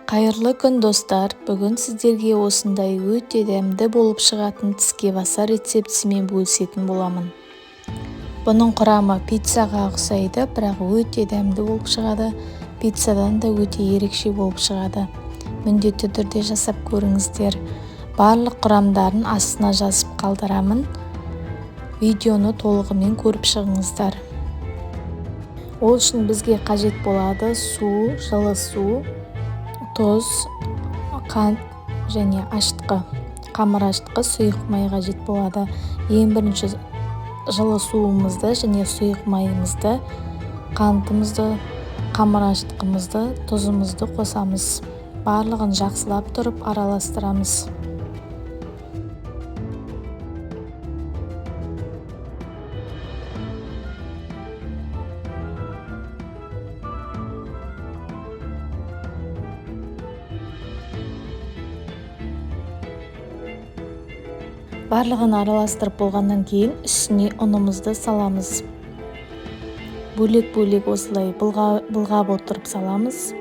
Қайырлы күн, достар! Бүгін сіздерге осындай өте дәмді болып шығатын тіске басар рецептісімен бөлісетін боламын. Бұның құрамы пиццаға ұқсайды, бірақ өте дәмді болып шығады. Пиццадан да өте ерекше болып шығады. Міндетті түрде жасап көріңіздер. Барлық құрамдарын астына жазып қалдырамын. Видеоны толығымен көріп шығыңыздар. Ол үшін бізге қажет болады су, жылы су, тұз, қант және ашытқы, қамыр ашытқы, сұйық май қажет болады. Ең бірінші жылы суымызды және сұйық майымызды, қантымызды, қамыр ашытқымызды, тұзымызды қосамыз. Барлығын жақсылап тұрып араластырамыз. Барлығын араластырып болғаннан кейін үстіне ұнымызды саламыз. Бөлек-бөлек осылай былғап отырып саламыз.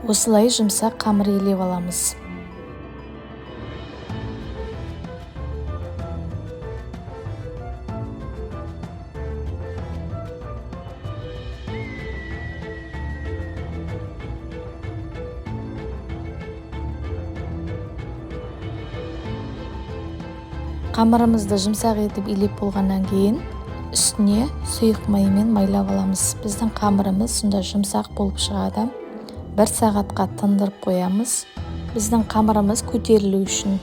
Осылай жұмсақ қамыр илеп аламыз. Қамырымызды жұмсақ етіп илеп болғаннан кейін үстіне сұйық маймен майлап аламыз. Біздің қамырымыз сонда жұмсақ болып шығады. 1 сағатқа тындырып қоямыз. Біздің қамырымыз көтерілу үшін.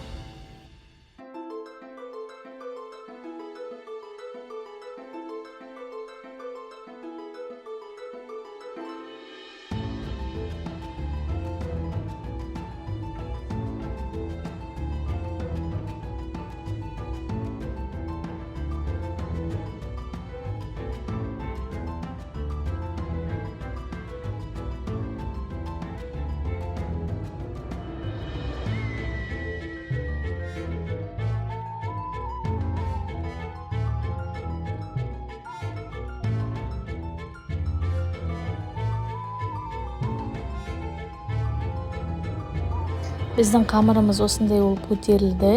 Біздің қамырымыз осындай болып көтерілді.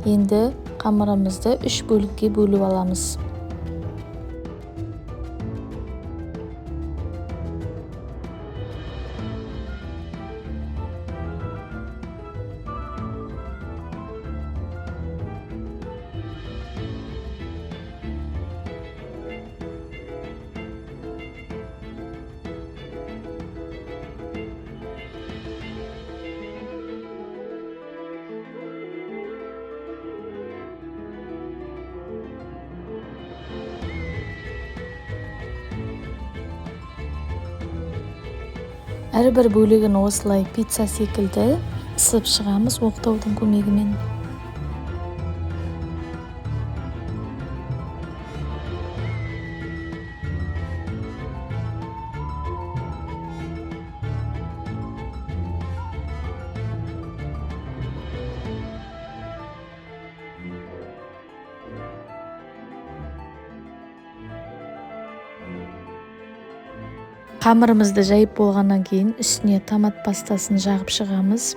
Енді қамырымызды 3 бөлікке бөліп аламыз. Әрбір бөлігін осылай пицца секілді ысып шығамыз оқтаудың көмегімен. Қамырымызды жайып болғаннан кейін үстіне томат пастасын жағып шығамыз.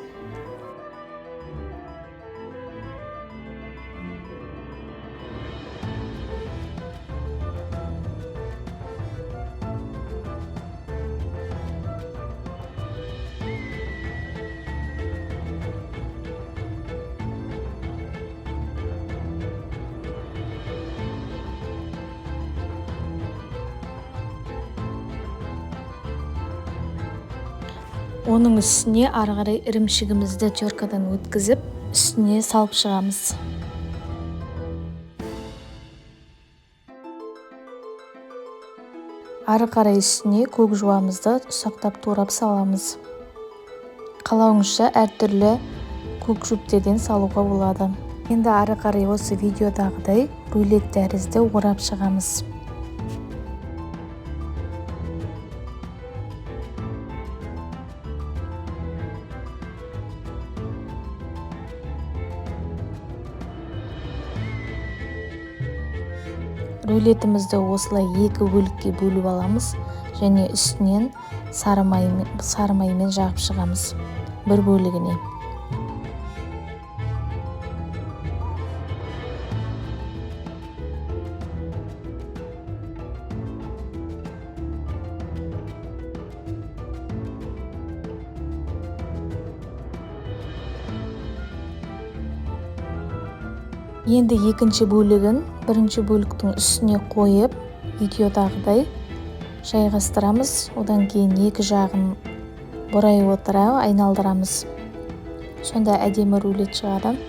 Оның үстіне ары қарай ірімшігімізді теркадан өткізіп, үстіне салып шығамыз. Ары қарай үстіне көк жуамызды ұсақтап турап саламыз. Қалауыңызша әртүрлі көк шөптерден салуға болады. Енді ары қарай осы видеодағыдай рулет тәрізді орап шығамыз. Рулетімізді осылай екі бөлікке бөліп аламыз және үстінен сары маймен жағып шығамыз бір бөлігіне. Енді екінші бөлігін бірінші бөліктің үстіне қойып, видеодағыдай жайғастырамыз. Одан кейін екі жағын бұрай отыра айналдырамыз. Сонда әдемі рулет шығады.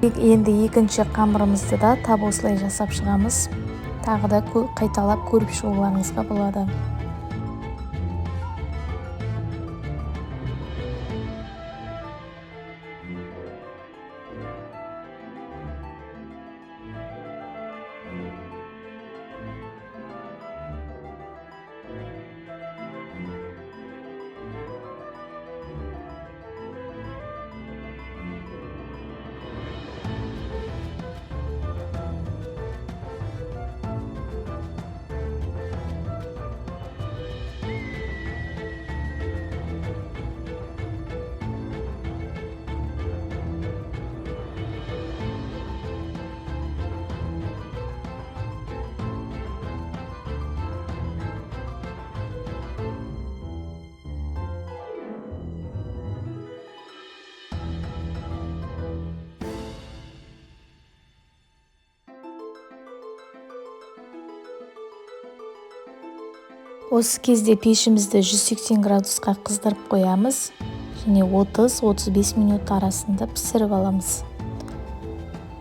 Енді екінші қамырымызды да тап осылай жасап шығамыз. Тағы да қайталап көріп шығуларыңызға болады. Осы кезде пешімізді 180 градусқа қыздырып қоямыз және 30-35 минут арасында пісіріп аламыз.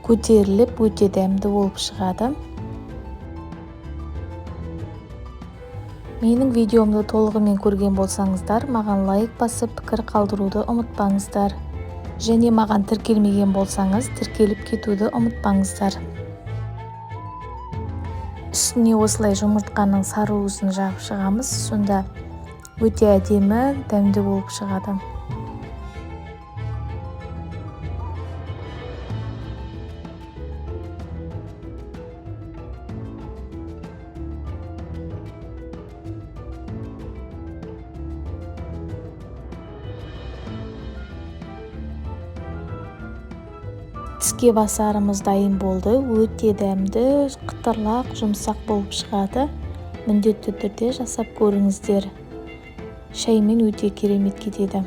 Көтеріліп өте дәмді болып шығады. Менің видеомды толығымен көрген болсаңыздар, маған лайк басып, пікір қалдыруды ұмытпаңыздар. Және маған тіркелмеген болсаңыз, тіркеліп кетуді ұмытпаңыздар. Үстіне осылай жұмыртқаның сары уызын жағып шығамыз, сонда өте әдемі, дәмді болып шығады. Тіске басарымыз дайын болды. Өте дәмді, қытырлақ, жұмсақ болып шығады. Міндетті түрде жасап көріңіздер. Шаймен өте керемет кетеді.